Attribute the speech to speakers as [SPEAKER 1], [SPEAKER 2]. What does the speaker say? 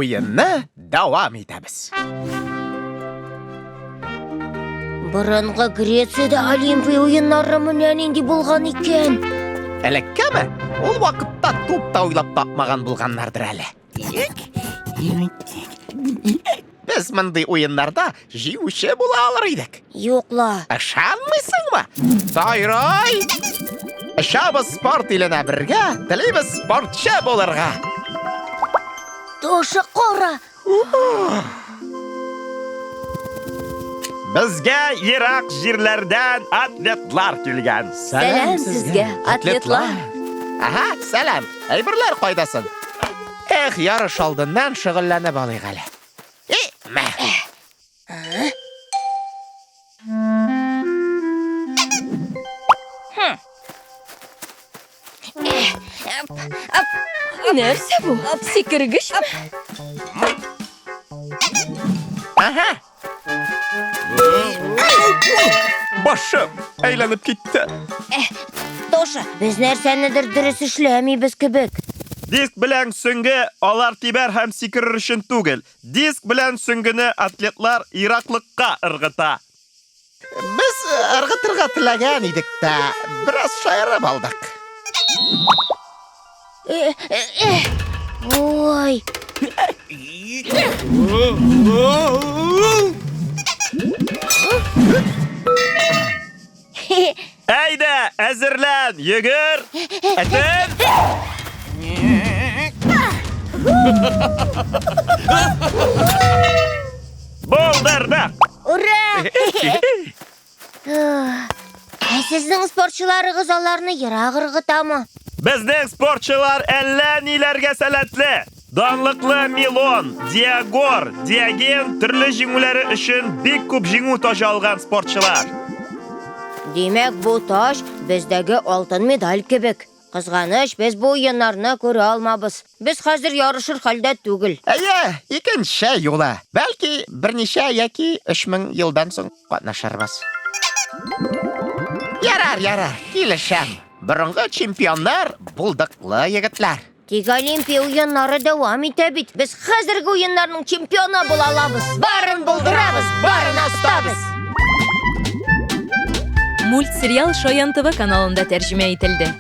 [SPEAKER 1] Уенны дәвам итәбез.
[SPEAKER 2] Борынгы Грециядә Олимпия уеннары менә нинди булган икән.
[SPEAKER 1] Элеккеме? Ул вакытта туп та уйлап тапмаган булганнардыр әле. Без мондый уеннарда җиңүче була алыр идек.
[SPEAKER 2] Юк ла.
[SPEAKER 1] Ышанмыйсыңмы? Сайрай! Очабыз спорт иленә бергә, телибез спортчы булырга.
[SPEAKER 2] Тоша, кара!
[SPEAKER 3] Безгә ерак җирләрдән атлетлар килгән.
[SPEAKER 4] Сәлам сезгә, атлетлар.
[SPEAKER 1] Ага, сәлам. Әйберләр кайда соң? Эх, ярыш алдыннан шөгыльләнеп алыйк әле. И, мә.
[SPEAKER 4] Нәрсә бу? Сикергечме?
[SPEAKER 1] Ага.
[SPEAKER 3] Башым әйләнеп китте.
[SPEAKER 2] Тоша, без нәрсәнедер дөрес эшләмибез кебек.
[SPEAKER 3] Диск белән сөңге алар тибәр һәм сикерер өчен түгел. Диск белән сөңгене атлетлар ераклыкка ыргыта.
[SPEAKER 1] Без ыргытырга теләгән идек тә, бераз шаярып алдык.
[SPEAKER 2] Ой.
[SPEAKER 3] Әйдә, әзерлән, йөгер! Әтен! Булдырдык!
[SPEAKER 2] Ура! Ә сезнең спортчыларыгыз аларны ерак ыргытамы?
[SPEAKER 3] Безнең спортчылар әллә ниләргә сәләтле. Данлыклы Милон, Диагор, Диоген төрле җиңүләре өчен бик күп җиңү таҗы алган спортчылар.
[SPEAKER 2] Димәк, бу таҗ бездәге алтын медаль кебек. Кызганыч, без бу уеннарны күрә алмабыз. Без хәзер ярышыр хәлдә түгел.
[SPEAKER 1] Әйе, икенче юлы. Бәлки, берничә яки 3000 елдан соң катнашырбыз. Ярар, ярар, килешәм. Борынгы чемпионнар булдыклы егетләр.
[SPEAKER 2] Тик Олимпия уеннары дәвам итә бит. Без хәзерге уеннарның чемпионы була алабыз.
[SPEAKER 1] Барын булдырабыз, барын остабыз.
[SPEAKER 4] Мультсериал Шаян ТВ каналында тәрҗемә ителде.